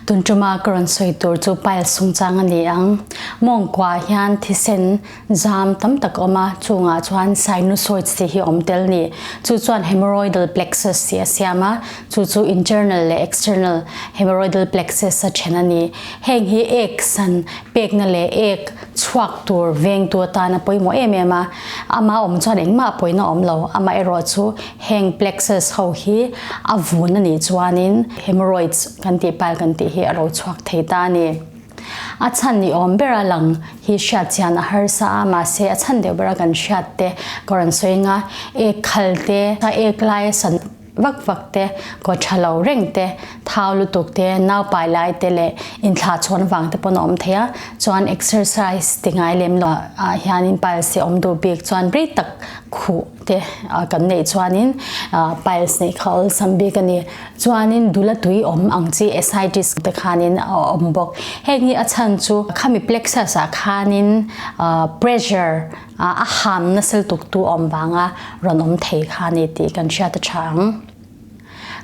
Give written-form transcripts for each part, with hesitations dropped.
Tun tuma ka rawn sawi tur chu piles chungchang a ni ang. Mawngkua hian thisen zam tam tak a awm a, chungah chuan sinusoids tih hi a awm tel ni. Chu chuan hemorrhoidal plexus tih a siam a, chu chu internal leh external hemorrhoidal plexus a then a ni. Heng hi ek san pekna leh ek chhuak tur vengtu atan a pawimawh em em a, ama awm chuan engmah a pawina awm lo, amaherawh chu heng plexus ho hi a vun a nih chuanin hemorrhoids kan tih pile kan tih hi a ro chhuak thei ta a ni. A chhan ni awm bera lang hi hriat chian a harsa a, mahse a chhan deuh bera kan hriat te ka rawn sawi anga ek khal te, ek lai a san vak vak te, kaw tha lo reng te, thau lutuk te, nau pai lai te leh inthlah chhawn vang te pawn a awm thei a, chuan exercise ti ngai lem lo ah hianin piles hi a awm duh bik chuan rei tak khuh te kan neih chuanin piles neih kha awlsam bik a ni. Chuanin dula tui awm ang chi ascites te khanin a awm bawk. Heng hi a chhan chu khami plexus ah khanin pressure a ham nasal tuk tu awm vanga rawn awm thei kha ni tih kan hriat a tha ang.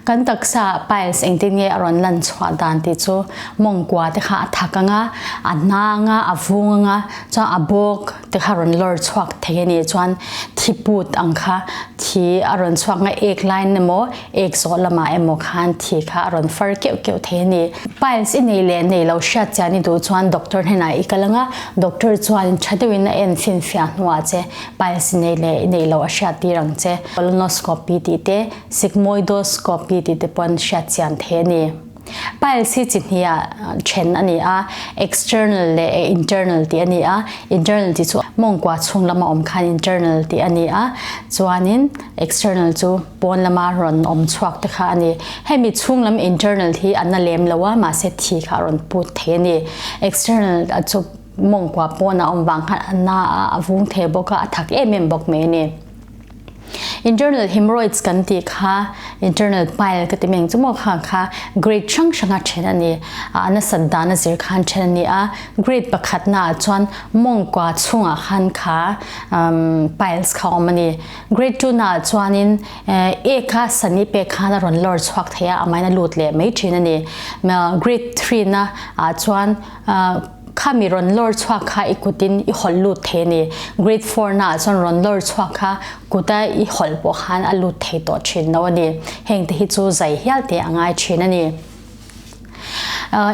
Kan taksa ah piles engtin nge a rawn lan chhuah dan tih chu mawngkua te kha a thak anga, a hna anga, a vung anga, chuan a bawk te kha rawn lawr chhuak thei a nih chuan thi put ang kha thi a rawn chhuak nga ek line emaw ek zawh lamah emaw khan thi kha a rawn far keuh keuh thei a ni. Piles i nei leh nei lo hriat chian i duh chuan doctor hnenah i kal anga doctor chuan tha deuhin a en finfiah hnuah che piles i nei leh i nei lo a hriat tir ang che. Colonoscopy tih te sigmoidoscopy tih te pawn hriat chian thei a ni. Piles hi chi hniah then a ni a, external leh internal tih a ni a. Internal tih chu mawngkua chhung lama awm khan internal tih a ni a, chuanin external chu pawn lama rawn awm chhuak te kha a ni. Hemi chhung lam internal hi a na lem lo a, mahse thi kha a rawn put thei a ni. External chu mawngkua pawn a awm vang khan a na a, a vung thei bawk a, a thak em em bawk mai a ni. Internal hemorrhoids kan tih kha internal pile ka ti meng chu maw kha kha grade hrang hranga then a ni a nasat dan a zir khan then a ni a grade pakhat na ah chuan mawngkua chhungah khan kha piles kha awm a ni grade 2 na ah chuanin e kha sani pek khan a rawn lawr chhuak thei a amahin a lut leh mai thin a ni grade 3 na ah chuan Khami rawn lawr chhuak kha i kutin i hawlh lut thei a ni. Grade four naah chuan rawn lawr chhuak kha kuta i hawlh pawh khan a lut thei tawh thin lo a ni. Heng te hi chu zai hial te a ngai thin a ni.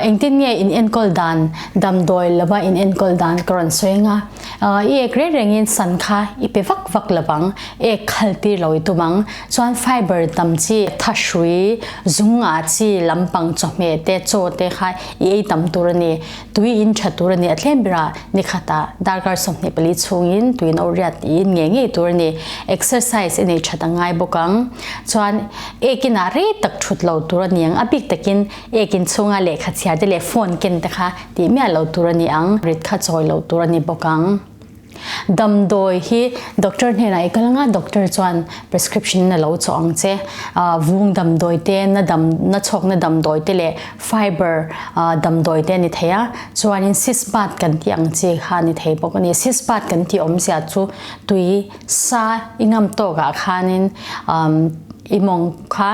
Engtin nge in enkawl dan damdawi lova in enkawl dan ka rawn sawi anga i ek reng rengin san kha i pe vak vak lovang, ek khal tir lo i tum ang. Chuan fiber tam chi thahrui, zunga chi lampang chawhmeh te chaw te kha I ei tam tur a ni. Tui in tha tur a ni. A thlem berah ni khatah darkar 24 chhungin tui no riat tiin ngei ngei tur a ni. Exercise i nei that a ngai bawk ang. Chuan ek inah rei tak thut lo tur a ni ang. A bik takin ek in chhunga lehkha chhiar te leh phone ken te kha tih miah lo tur a ni ang. Rit kha chawi lo tur a ni bawk ang. Damdawi hi doctor hnenah i kal anga doctor chuan prescription a lo chawh ang che. Vung damdawi te, na dam na chhawkna damdawi te leh fiber damdawi te a ni thei a. Chuanin sitz bath kan tih ang chi kha a ni thei bawk a ni. Sitz bath kan tih awmzia chu tui sa i ngam tawkah khanin i mawng kha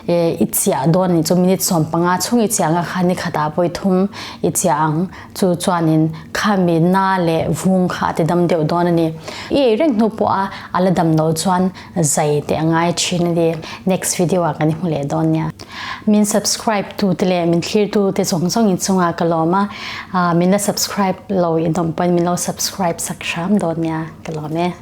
i chiah dawn a ni chu minute 15 chhung i chiah anga khan ni khatah vawi thum i chiah ang. Chu chuanin khami na leh vung kha a ti dam deuh dawn a ni. I ei reng hnu pawh a a la dam lo chuan zai teh a ngai thin a ni. Next video ah kan i hmu leh dawn nia. Min subscribe tu te leh min thlir tu te zawng zawng in chungah ka lawm a, min la subscribe lo in awm pawhin min lo subscribe sak hram dawn nia ka lawm e.